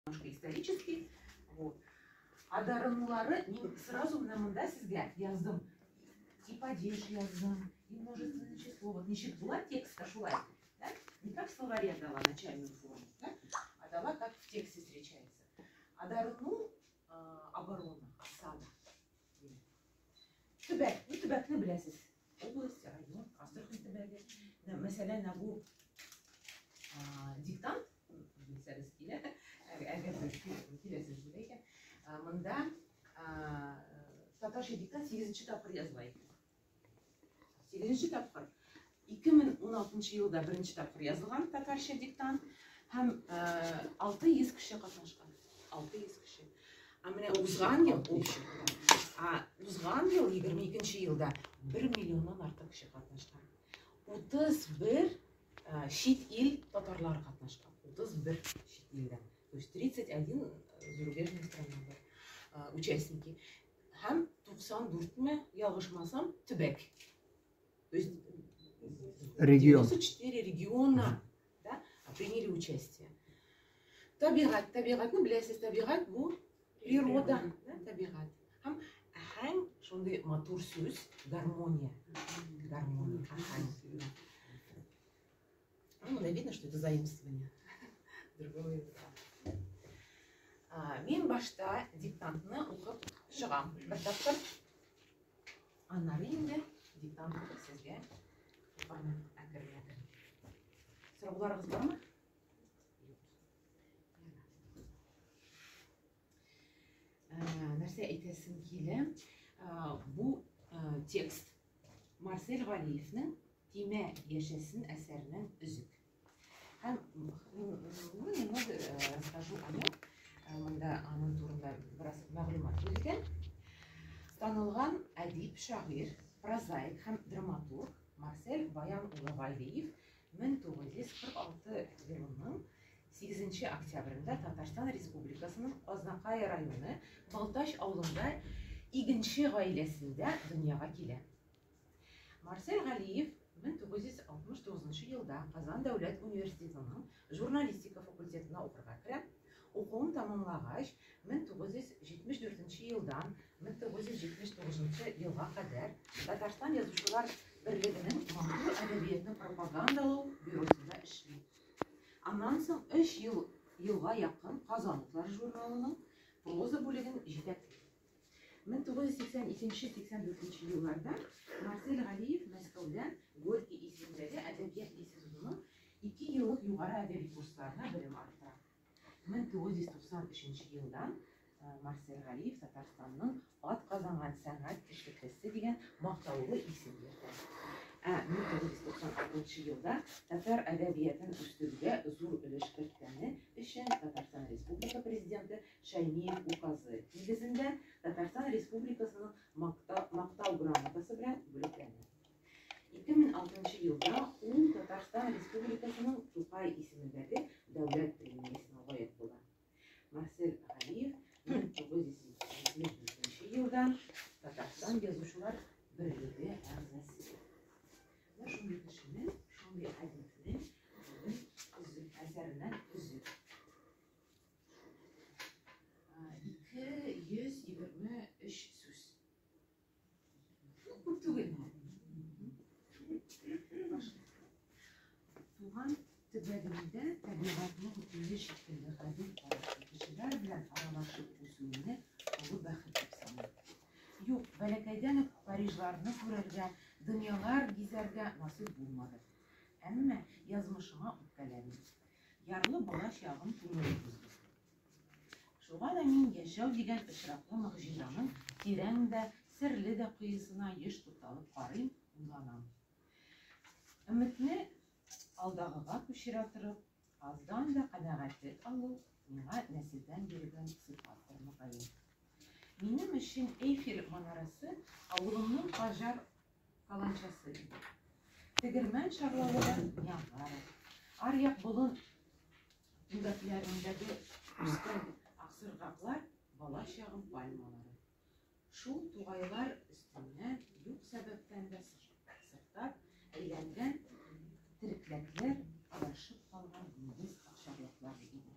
Немножко исторический. Вот. Адарынулары мин сразу менә монда сезгә яздым. И падеж яздым, и множественное число. Вот ничек була текстта шулай. Да? Не как в словаре дала начальную форму, да? А дала как в тексте встречается. Адарыну оборона, осада. Төбәк, ну төбәкне беләсез. Область, район, Астрахань төбәге. Мәсәлән, бу диктант белсәгез килә, әгәр киләсез дип икән. Монда татарча диктант 8 тапкыр языла икән. 8 тапкыр. 2016 елда беренче тапкыр язылган татарча диктант һәм 600 кеше катнашкан. 600 кеше. Ә менә узган ел, общий, а узган ел 22 елда 1 миллионнан артык кеше катнашкан. 31 чит ил татарлары катнашкан. 31 чит илдән. То есть 31 зарубежная страна бар участники. Һәм 94-ме, ялгышмасам, төбәк. То есть регион. 94 региона, да, приняли участие. Табигать, табигатьне беләсез, табигать бу природа, да, табигать. Һәм әһәң шундый матур сүз, гармония. Гармония, әһәң. Ну, монда видно, что это заимствование другого языка. Мин башта диктантны укып чыгам бер тапкыр. Аннары инде диктант сезгә укырмын әкрен-әкрен. Сорауларыгыз бармы? Юк. Нәрсә әйтәсем килә? Бу текст Марсель Галиевнең Тимә яшәсен әсәреннән өзек. Һәм ну, немного расскажу о нем. Монда аның турында бераз мәгълүмат бирелгән. Танылган әдип, шагыйрь, прозаик һәм драматург Марсель Баян улы Галиев 1946 елының 8 октябрендә Татарстан Республикасының Азнакай районы Балтач авылында игенче гаиләсендә дөньяга килә. Марсель Галиев 1969 елда Казан дәүләт университетының журналистика факультетына укырга керә. Укуын тәмамлагач, 1974 елдан 1979 елга кадәр Татарстан Язучылар берлегенең матур әдәбиятны пропагандалау бюросында эшли. Аннан соң 3 ел елга якын Казан утлары журналының проза бүлеген җитәкли. 1982-84 елларда Марсель Галиев Мәскәүдә Горький исемендәге әдәбият институтының 2 еллык югары әдәби курсларына белем арттыра. 1993 елдан Марсель Галиев Татарстанның атказанган сәнгать эшлеклесе дигән мактаулы исем йөртә. Ә 1996 елда татар әдәбиятын үстерүгә зур өлеш керткәне өчен Татарстан Республика Президенты Шәймиев указы нигезендә Татарстан Республикасының Мактау грамотасы белән бүләкләнә. 2006 елда ул Татарстан Республикасының Тукай исемендәге дәүләт премиясенә лаек була. Марсель Галиев 1974 елдан Татарстан Язучылар берлеге әгъзасы. Менә шундый кешенең, шундый әдипнең бүген өзек әсәреннән өзек. 223 сүз. Күп түгел. Туган төбәгемдә табигатьнең үзе шикелле гадел карашлы кешеләр белән аралашып үсүемне олы бәхет дип саныйм. Юк, бәләкәйдән үк Парижларны күрергә, дөньялар гизәргә насыйп булмады. Әмма язмышыма үпкәләмим. Ярлы бала чагым күңелле узды. Шуңа да мин яшәү дигән очраклы могҗизаның тирән дә, серле дә коесына еш тукталып карыйм, уйланам. Өметне алдагыга күчерә торып, аздан да канәгатьлек алу миңа нәселдән бирелгән сыйфаттыр, мөгаен. Минем өчен Эйфель манарасы авылымның Каҗар каланчасы иде. Тегермән шарлавы да Ниагара. Аръяк болын түмгәкләрендәге үскән аксыргаклар бала чагым пальмалары. Шул тугайлар өстеннән юк сәбәптән дә сыртап әйләнгән терекләкләр, адашып калган диңгез акчарлаклары иде.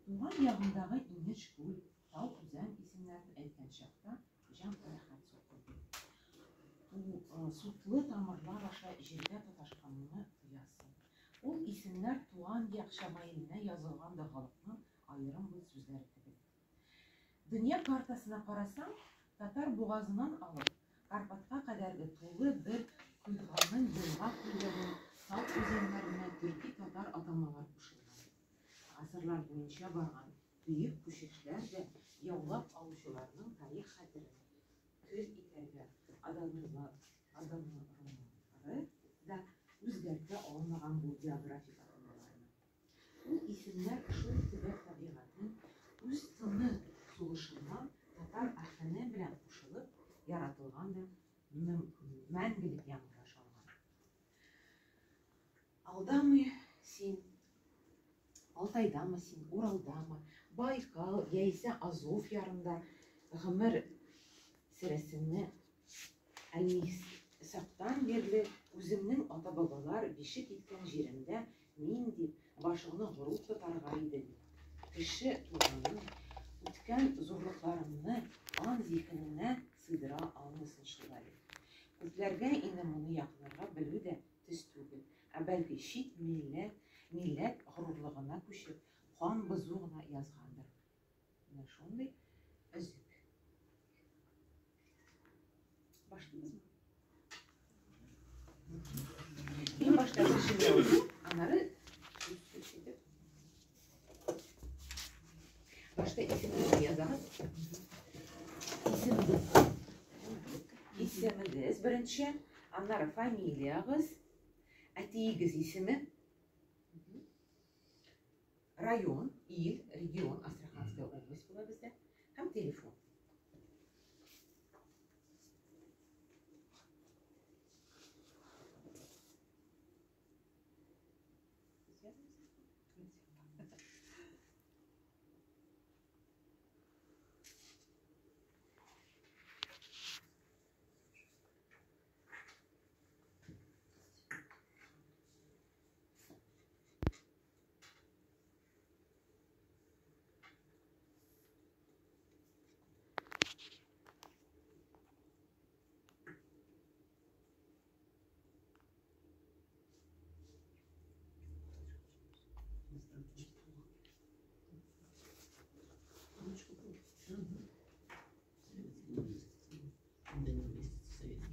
Туган ягымдагы инеш, күл, тау, үзән исемнәрен әйткән чакта җан рәхәт сулкылдый. Сутлы тамырлар аша җиргә тоташканны тоясың. Ул исемнәр туган як шәмаиленә язылган догалыкның аерым бер сүзләре кебек. Дөнья картасына карасаң, Татар бугазыннан алып, Карпатка кадәрге тулы бер кыйтганың елга-күлләрен, тау-үзәннәренә төрки-татар атамалар кушылган. Гасырлар буенча барган бөек күчешләр дә яулап алучыларның тарих хәтерен көл итәргә, адымнары да үзгәртә алмаган бу географик атамаларны. Ул исемнәр шул төбәк табигатенең үз тыны-сулышыннан татар аһәңе белән кушылып яратылган да мәңгелек яңгыраш алган. Алдамы син, Алтайдамы син, Уралдамы, Байкал яисә Азов ярында гомер сөрәсеңне Әлмисактан бирле үземнең ата-бабалар бишек иткән җиремдә мин дип, башыңны горур тотарга иде бит. Кеше туганын, үткән зурлыкларыңны ан-зиһенеңә сыйдыра алмыйсың шул әле. Күпләргә инде моны якынырга белү дә төс түгел, ә бәлки чит милләт, милләт горурлыгына күчеп, кан бозу гына язгандыр. Менә шундый өзек. Башлыйбызмы? Мин башта бер җөмлә укыйм, аннары сүз итеп. Башта исемегезне язагыз. Исемегез. Исемегез беренче, аннары фамилиягез, әтиегез исеме. Район, ил, регион, Астраханская область була бездә һәм телефон.